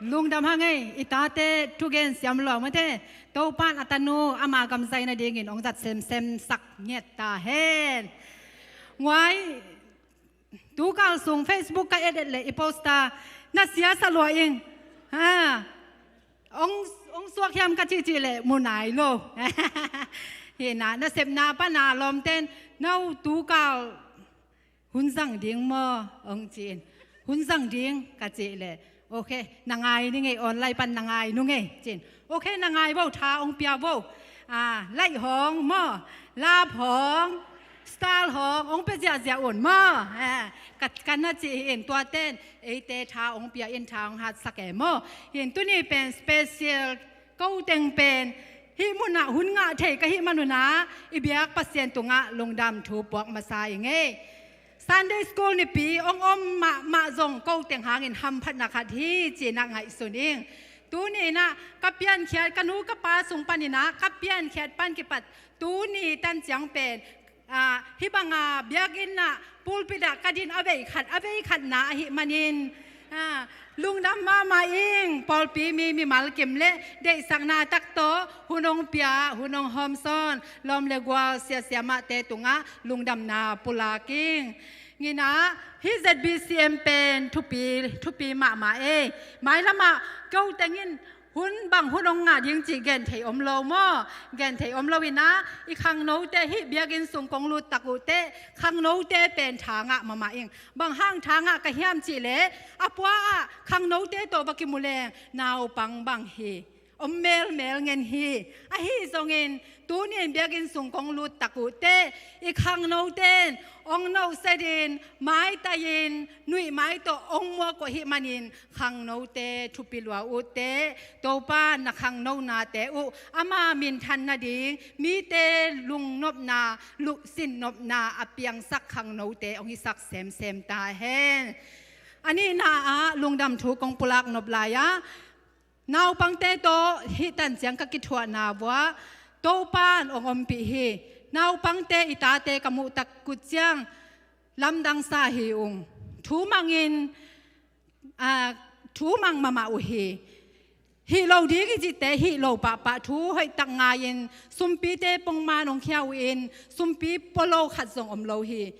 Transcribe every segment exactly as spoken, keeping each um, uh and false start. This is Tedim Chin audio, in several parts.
Lungdam hang ei, i tate thugen siam lua mate. Topan a tanu ama gamzai nadingin hong zat semsem sak ngiat ta hen. Nguai, tukal sung Facebook ka et et leh i poster na siasa lua ing. Ha. Hong, hong suak hiam ka cihcih leh mu nai lo. Hi na, nasepna pana lawmten, no tukal hun zang ding maw? Hong ci-in, hun zang ding ka cih leh, ok, na ngai ni ngei, online pan na ngai nu ngei, ci-in, ok, na ngai vo, tha hong pia vo. Ah, light hong maw, lap hong, star hong, hong pia ziahziah un maw? Ah, ka, ka na cih hi in, tuaten eite tha hong pia in, tha hong hatsak e maw? Hi in, tuni pen special, ko teng pen hih munah hun ngah thei ka hih manunah i biak Pasian tungah lungdam thu puak masa i ngei. Sunday school nipi hong om mahmah zong ko teng hangin hamphatna khat hi cinah ngaihsun ing. Tuni inah ka piankhiat, ka nu ka pa sung paninah ka piankhiat pan kipat tuni tan ciang pen, ah, hih banga biakinn ah pulpit ah ka din a vei khat, a vei khatna ahih manin, ah, lungdam mahmah ing. Pawlpi mi, mimal kim le deihsakna tak tawh hun hong pia, hun hong hawmsawn lawm le gual, sia siamahte tungah lungdamna pulak ing. Nginah hih Z B C M pen thupi, thupi mahmah ei. Mailamah ko tengin hun bang hun hong ngah ding cih gen thei om lo maw? Gen thei om lo inah i khangnote, hih biakinn sung kong lut tak uh teh khangnote pen tha ngah mahmah ing. Bang hang tha ngah ka hiam cih leh, a pua ah khangnote tawh va kimu leng naupang bang hi, om melmel ngen hi. Ahi zongin tuni in biakinn sung kong lut tak uh teh i khangnoten hong nohset in, maitai in, nuihmai tawh hong muak uh ahih manin khangnote thupi lua uh teh. Topa na khangnonate uh ama minthan nading, mite lungnopna, luhsinnopna a piangsak khangnote hong hisak semsem ta hen. A nihna ah lungdam thu kong pulak nop lai-ah, naupangte tawh hih tan ciang ka kithuahna vuah Topan hong ompih hi. Naupangte, i tate ka muh tak uh ciang lamdang sa hi ung. Thu mangin, ah, thu mang mahmah uh hi. Hih lo ding i cihte hih lo pahpah, thu hoihtak ngai-in sumpite pongman hong khia uh in, sumpi pua lo khat zong om lo hi.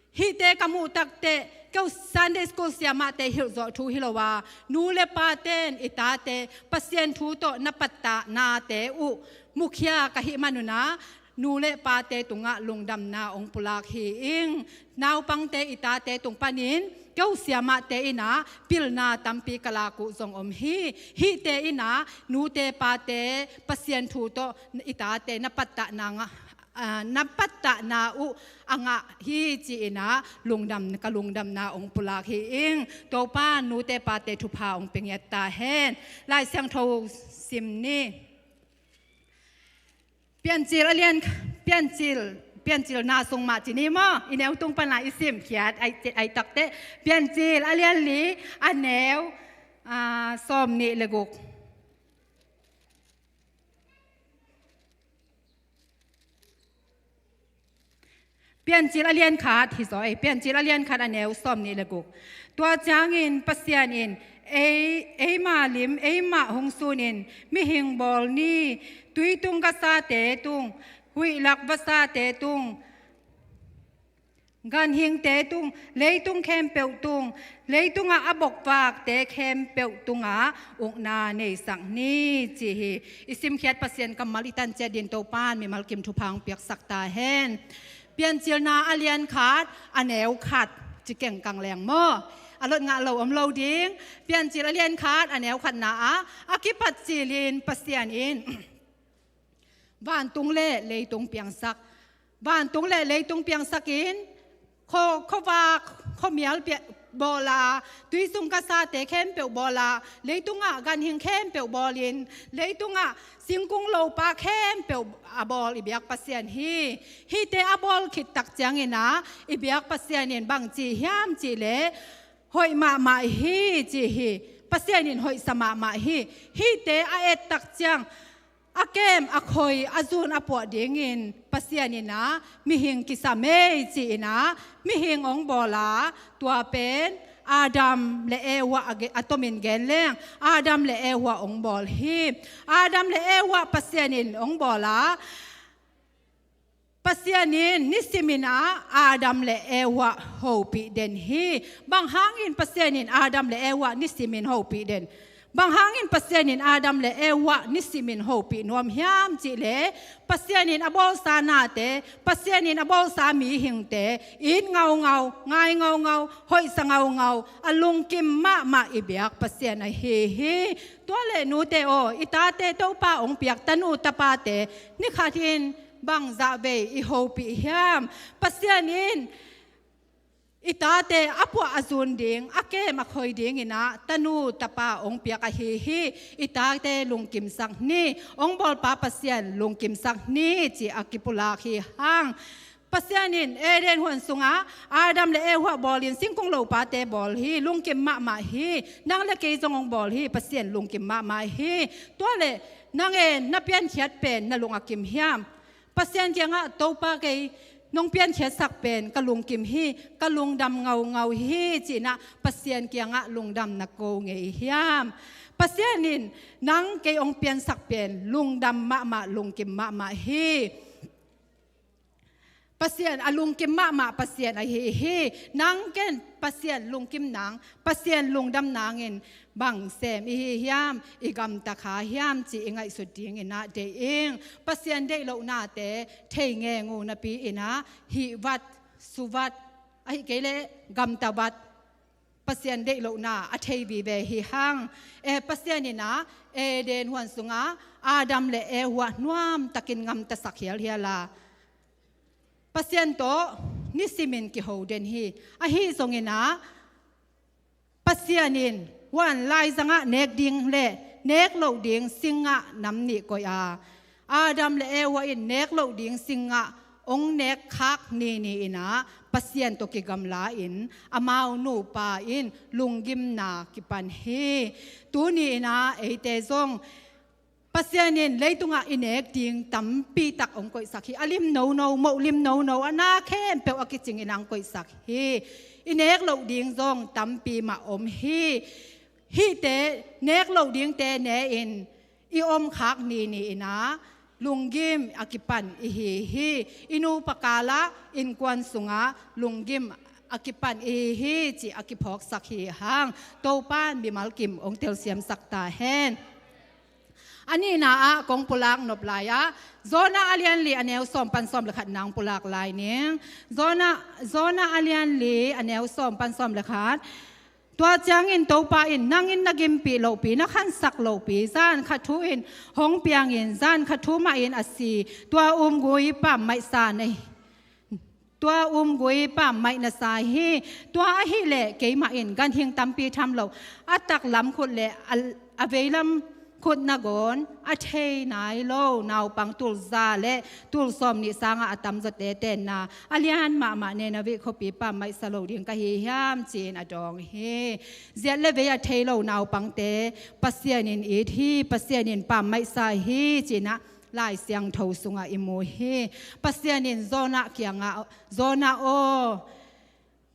Hihte ka muh tak teh, keu Sunday school siamahte hilh zawh thu hi lo a, nu le paten i tate Pasian thu tawh na pattahnate uh mukhia ka hih manunah nu le pate tungah lungdamna hong pulak hi ing. Naupangte i tate tung panin keu siamahte inah pilna tampi ka lak uh zong om hi. Hihte inah nute pate Pasian thu tawh i tate na pattahna ngah, ah, na pattahna uh a ngah hi ci-inah lungdam, ka lungdamna hong pulak hi ing. Topa nute pate thupha hong pia ngiat ta hen. Lai Siangtho sim ni. Piancil a lian, Piancil, Piancilna sung mah ci ni maw? I neu tung pana i simkhiat ai, ai tak teh. Piancil a lian li, a neu, ah, sawm nih le guk. Piancil a lian khat hi zaw ei, Piancil a lian khat a neu sawm nih le guk. Tua ciangin Pasian in ei, eima lim, eimah hong sunin mihing bawl ni, tui tung gasate tung, huih lak vasate tung, ganhingte tung, leitung khempeuh tung, leitungah a bokvakte khempeuh tungah ukna neisak ni, ci hi. I simkhiat Pasian kammal i tan ciat din Topan mimal kim thupha hong piaksak ta hen. Piancilna a lian khat, a neu khat, ci kengkang leng maw? A lot ngah lo om lo ding. Piancil a lian khat, a neu khatna ah a kipat cilin Pasian in vantung le leitung piangsak. Vantung le leitung piangsakin, kho, khuavak, khuamial pia-, bawl a, tui sung gasate khempeuh bawl a, leitungah ganhing khempeuh bawlin, leitungah singkung lopa khempeuh a bawl i biak Pasian hi. Hihte a bawl khit tak ciangin ah, i biak Pasian in bangci hiam cih leh, hoih mahmah hi ci hi. Pasian in hoihsa mahmah hi. Hihte a et tak ciang, a kem, a khoi, a zun, a puah dingin Pasian in ah mihing kisam ei ci-in ah mihing hong bawl a, tua pen Adam le Eva a ge-, a tomin gen leng, Adam le Eva hong bawl hi. Adam le Eva Pasian in hong bawl a, Pasian in nisimin ah Adam le Eva hopih den hi. Bang hangin Pasian in Adam le Eva nisimin hopih den? Bang hangin Pasian in Adam le Eva nisimin hopih nuam hiam cih leh, Pasian in a bawlsa nate, Pasian in a bawlsa mihingte it ngaungau, ngai ngaungau, hoihsa ngaungau, a lungkim mahmah i biak Pasian ahi hi. Tua leh nute aw, i tate Topa hong piak tanu tapate ni khat in bangzah vei i hopih hiam? Pasian in i tate a puah a zun ding, a kem a khoi dingin ah tanu tapa hong piak ahi hi. I tate lungkimsak ni, hong bawlpa Pasian lungkimsak ni, ci a kipulak hi hang. Pasian in Eden huan sungah Adam le Eva bawlin singkung lopate bawl hi, lungkim mahmah hi. Nang le kei zong hong bawl hi, Pasian lungkim mahmah hi. Tua leh nang e, na piankhiat pen na lung a kim hiam? Pasian kiangah, Topa, kei nong piankhiatsak pen ka lungkim hi, ka lungdam ngaungau hi, ci-in ah Pasian kiangah lungdam na ko ngei hiam? Pasian in nang kei hong piansak pen lungdam mahmah, lungkim mahmah hi. Pasian a lungkim mahmah Pasian ahi hi. Nang ken Pasian lungkim nang, Pasian lungdam nangin bang sem i hi hiam, i gamta kha hiam cih i ngaihsut dingin ah deih ing. Pasian deih lohnate thei ngeng uh napi-in ah hih vat, su vat, ahih kei leh gamta vat, Pasian deih lohna a thei vive hi hang. E, Pasian in ah Eden huan sungah Adam le Eva nuamtakin gamtasak hialhial a, Pasian tawh nisimin kiho den hi. Ahi zongin ah Pasian in huan laizangah nek ding le nek loh ding singah nam nih koih a, Adam le Eva in nek loh ding singah hong nek khak nini-in ah Pasian tawh kigamla-in amau nupa in lunggimna kipan hi. Tuni-in ah eite zong Pasian in leitungah i nek ding tampi tak hong koihsak hi. A lim nono, moh lim nono, a na khempeuh a kicingin hong koihsak hi. I nek loh ding zong tampi mah om hi. Hihte, nek loh dingte ne-in i om khak nini-in ah lunggim a kipan i hi hi. I nupa kalah innkuan sungah lunggim a kipan i hi hi, ci a kiphawksak hi hang. Topa'n mimal kim hong telsiamsak ta hen. A nihna ah kong pulak nop lai-ah, Jonah a lian li a neu sawm pan sawm le khat nang pulak lai ning. Jonah, Jonah a lian li a neu sawm pan sawm le khat. Tua ciangin Topa in, nang in na gimpih lohpi, na khansak lohpi, zan khat thu in hong piangin, zan khat thu mahin a si, tua umgui pammaihsa na hi. Tua umgui pammaih na sa hi. Tua ahih leh keimah in ganhing tampi tham lo, a taklam khut le a, a veilam khut nangawn a thei nai lo naupang tul za le tul sawmnih sangah a tamzawte tenna a lian mahmah Nineveh khuapi pammaihsa lo ding ka hi hiam, ci-in a dawng hi. Ziat le vei a thei lo naupangte Pasian in it hi, Pasian in pammaihsa hi, ci-in ah Lai Siangtho sungah i mu hi. Pasian in Jonah kiangah, Jonah aw,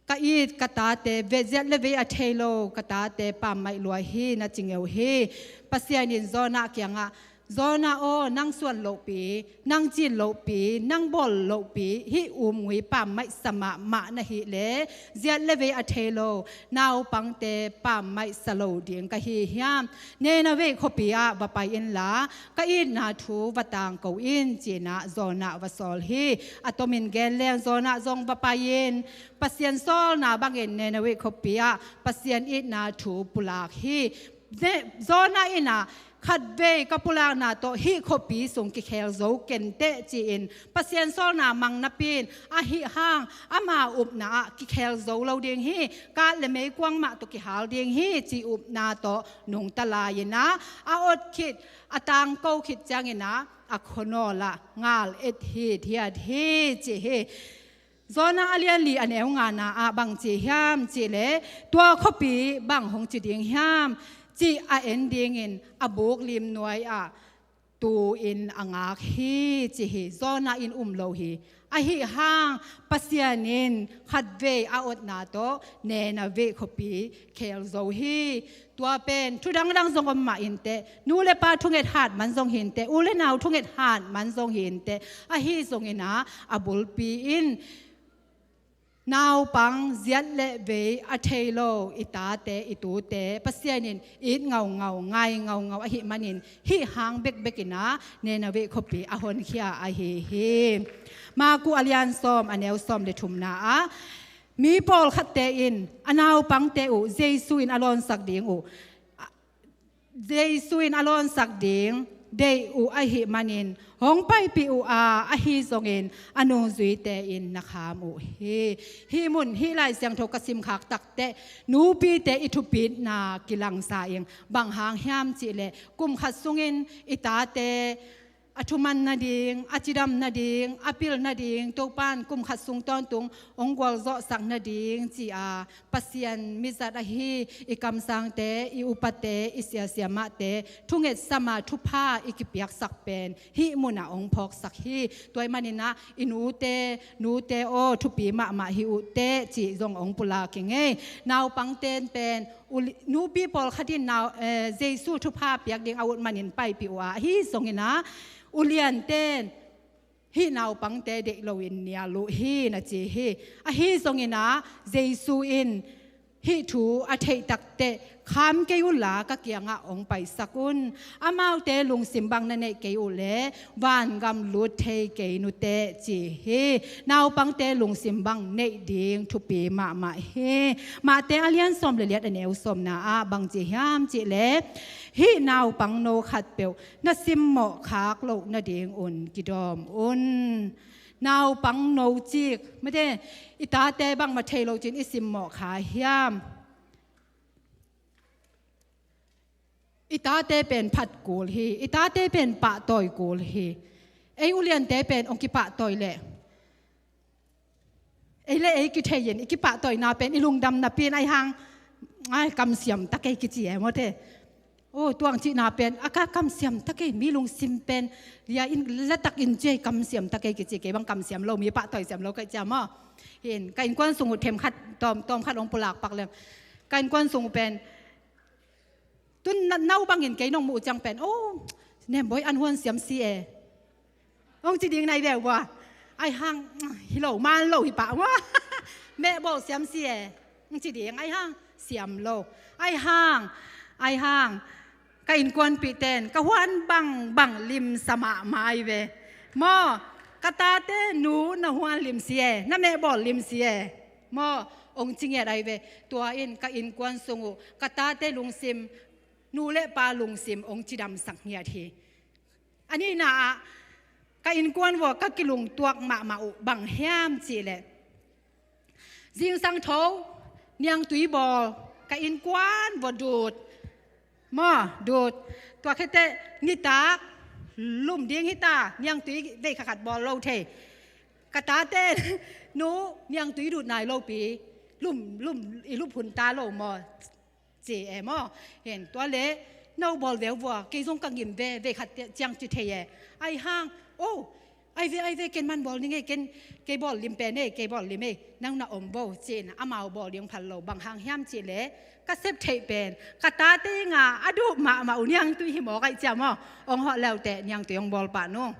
ka it ka tate, ve, ziat le vei a thei lo ka tate pammaih lua hi, na ci ngeu hi. Pasian in Jonah kiangah, Jonah aw, nang suan lohpi, nang cin lohpi, nang bawl lohpi, hih umgui pammaihsa mahmah na hih leh ziat le vei a thei lo naupangte pammaihsa lo ding ka hi hiam? Nineveh khuapi ah va pai inla, ka itna thu va tangko in, ci-in ah Jonah va sawl hi. A tomin gen leng Jonah zong va pai-in Pasian sawlna bangin Nineveh khuapi ah Pasian itna thu pulak hi. Ze-, Jonah in ah, khatvei ka pulakna tawh hih khuapi sung kikhel zo kenteh, ci-in Pasian sawlna mang napi-in, ahi hang ama upna ah kikhel zo lo ding hi, kat le meikuang mah tawh kihal ding hi, ci upna tawh nungta lai-in ah, a ot khit, a tangko khit ciangin ah, a khuanawl ah ngal et hithiat hi, ci hi. Jonah a lian li a neu ngana ah bang ci hiam cih leh, tua khuapi bang hong ci ding hiam cih a en dingin a buk lim nuai ah tu-in a ngak hi, ci hi. Jonah in um lo hi. Ahi hang Pasian in khatvei a otna tawh Nineveh khuapi khel zo hi. Tua pen thu dangdang zong om mah inteh, nu le pa thunget hat man zong hi inteh, u le nau thunget hat man zong hi inteh, ahi zongin ah, a bulpi in naupang ziat le vei a thei lo i tate, i tute Pasian in it ngaungau, ngai ngaungau ahih manin, hih hang bekbekin ah Nineveh khuapi a honkhia ahi hi. Marku a lian sawm, a neu sawm le thumna ah, mi pawlkhatte in a naupangte uh Jesu in a lawnsak ding uh, Jesu in a lawnsak ding deih uh ahih manin, hong paipih uh a, ahi zongin a nungzuite in na kham uh hi. Hih mun, hih Lai Siangtho ka simkhak takteh, nupite i thupitna kilangsa ing. Bang hang hiam cihleh, kum khat sungin i tate a thuman nading, a cidam nading, a pil nading, Topan kum khat sung tawntung hong gualzawhsak nading, ci-a Pasian mizat ahi i kamsangte, i upate, i siasia mahte thungetsam a thupha i kipiaksak pen hih munah hong phawksak hi. Tua ahih manin ah i nute, nute aw, thupi mahmah hi uh teh, cih zong hong pulak ing ei. Naupangte pen, uli-, nupi pawlkhat in nau, eh, Jesu thupha piak ding a ut manin paipih uh a, ahi zongin ah uliante in hih naupangte deih loin nial uh hi, na ci hi. Ahi zongin ah Jesu in hih thu a theih takteh, kham kei unla ka kiangah hong paisak un. Amaute lungsim bang na neih kei uh leh vangam lut thei kei nuteh, ci hi. Naupangte lungsim bang neih ding thupi mahmah hi. Mate a lian sawm le liat, a neu sawmna ah bang ci hiam cihleh, hih naupangno khatpeuh na simmawh khak loh nadingun kidawm un. Naupangno cih, mate, i tate bangmah thei lo cin i simmawh kha hiam? I tate pen phat kul hi, i tate pen pahtawi kul hi. Ei uliante pen hong kipahtawi leh, ei le ei kithei in, i kipahtawina pen i lungdam napi in ahi hang, ai, kamsiam ta kei kici e, mawte. Oh, tuang cihna pen, a ka kamsiam ta kei, mi lungsim pen lia in, latak in ci ei, kamsiam ta kei kici, kei bang kamsiam lo, mi pahtawi siam lo kei cia maw. Hin, ka innkuan sung uh themkhat, tawm, tawmkhat hong pulak pak leng. Ka innkuan sung uh pen, tun na, nau bangin kei nong muh uh ciang pen, oh, Nembawi an huan siam si e, hong ci ding nai veu vua. Ahi hang, hi lo, man lo hi pah vua. Mehbawl siam si e, hong ci ding, ahi hang, siam lo. Ahi hang, ahi hang, ka innkuanpihte in ka huan bangbang limsa mahmah ahi ve. Maw, ka tate, nu, na huan lim si e, na mehbawl lim si e. Maw, hong ci ngiat ahi ve. Tua in ka innkuan sung uh ka tate lungsim, nu le pa lungsim hong cidamsak ngiat hi. A nihna ah, ka innkuan vua ka kilungtuak mahmah uh bang hiam cihleh, zingsang tho niangtui bawl, ka innkuan vua dut. Maw, dut. Tua khit teh nitak lum ding hi ta, niangtui veikha khat bawl lo thei. Ka tate, nu, niangtui dut nai lopi, lum, lum, i lup hun ta lo maw, ci e maw. Hin, tua leh, no bawl veu vua, kei zong ka ngim ve, veikhat ciang ci thei e. Ahi hang, oh, ahi ve, ahi ve, ken man bawl ning e, ken, kei bawl lim pen e, kei bawl lim e, nang na om vo, ci-in amau bawl ding phal lo, bang hang hiam cihleh, ka sep theih pen ka tate nga a duh mahmah uh niangtui hi mawk ahi cia maw. Hong hawh leuteh niangtui hong bawl pah nung.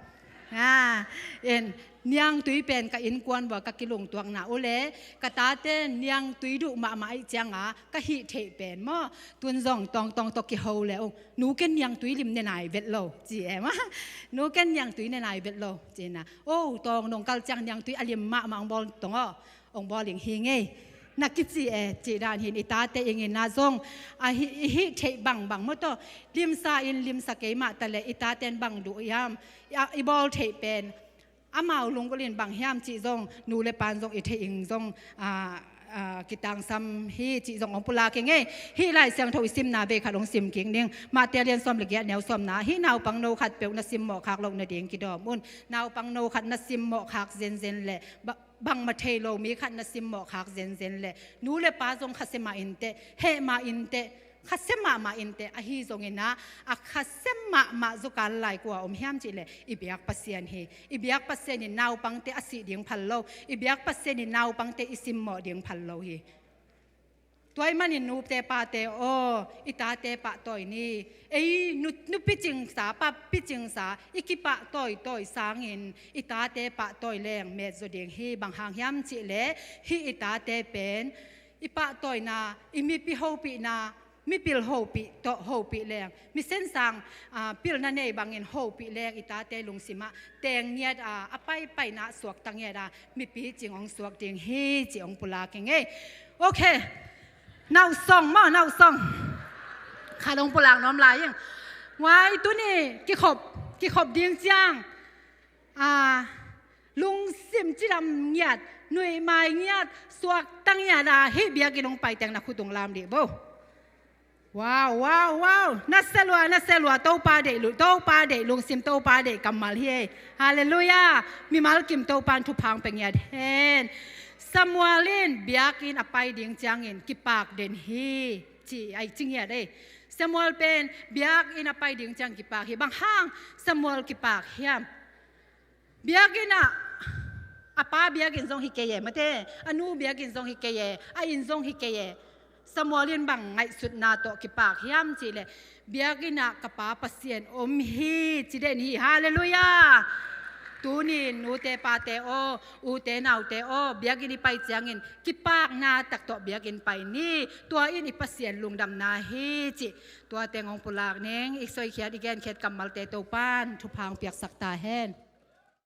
Ah, in, niangtui pen ka innkuan vua ka kilungtuakna uh leh, ka tate niangtui duh mahmah ahi cianga ka hih theih pen maw. Tun zong Tawngtawng tawh kiho le, oh, nu, ken niangtui lim ne nai vet lo, ci e maw. Nu, ken niangtui ne nai vet lo, ci-in ah, oh, Tawng nong kal ciang niangtui a lim mahmah hong bawl tong aw, hong bawl ing hi ngei, na kici e, cih dan hin i tate ing in ah zong, a hi, i hih theih bangbang maw, tawh limsa in limsa kei mah ta leh i tate in bang duh hiam, i, i bawl theih pen amau lunggulh in bang hiam cih zong, nu le pan zong i theih ing zong, a, a, kitangsam hi cih zong hong pulak ing ei. Hih Lai Siangtho i simna veikhat hong sim kik ning. Mate a lian sawm le giat, neu sawmna. Hih naupangno khatpeuh na simmawh khak loh nading kidawm un. Naupangno khat na simmawh khak zenzen leh, ba-, bangmah thei lo mi khat na simmawh khak zenzen leh, nu le pa zong khasia mah inteh, heh mah inteh, Khasia mahmah in teh ahi zongin ah, a khasia mahmah zaw kal lai kua om hiam cih leh i biak Pasian hi. I biak Pasian in naupangte a sih ding phal lo. I biak Pasian in naupangte i simmawh ding phal lo hi. Tua ahih manin nute pate aw, i tate pahtawi ni. Ei nu, nu picingsa, pa picingsa i kipahtawitawi sangin i tate pahtawi leng metzaw ding hi. Bang hang hiam cih leh hih i tate pen i pahtawina, i mipi hopihna, mipil hopih tawh hopih leng, mi sensang, ah, pilna nei bangin hopih leng i tate lungsimah teng ngiat a, a paipaina suakta ngiat a, mipi cing hong suak ding hi cih hong pulak ing ei. Ok. Nausong maw, nausong. Khat hong pulak nuam lai ing. Ngai tuni kikhop, kikhop ding ciang, ah, lungsim cidam ngiat, nuihmai ngiat, suakta ngiat a, hih biakinn hong pai teng na khut hong lam dih bo. Wow, wow, wow. Na sia lua, na sia lua, Topa deih lu, Topa deih lungsim, Topa deih kammal hi ei. Halleluiah. Mimal kim Topa in thupha hong pia ngiat hen. Samuel in biakinn a pai ding ciangin kipak den hi, ci, ai, ci ngiat ei. Samuel pen biakinn a pai ding ciang kipak hi. Bang hang Samuel kipak hiam? Biakinn ah, a pa biakinn zong hi kei e, mate, a nu biakinn zong hi kei e, a inn zong hi kei e. Samuel in bang ngaihsutna tawh kipak hiam cih leh, biakinn ah ka pa Pasian om hi, ci den hi. Halleluiah. Tuni nute pate aw, ute naute aw, biakinn i pai ciangin kipakna tak tawh biakinn pai ni. Tua in i Pasian lungdamna hi cih tua teng hong pulak ning. I soikhiat, i genkhiat kammalte Topa in thupha hong piaksak ta hen.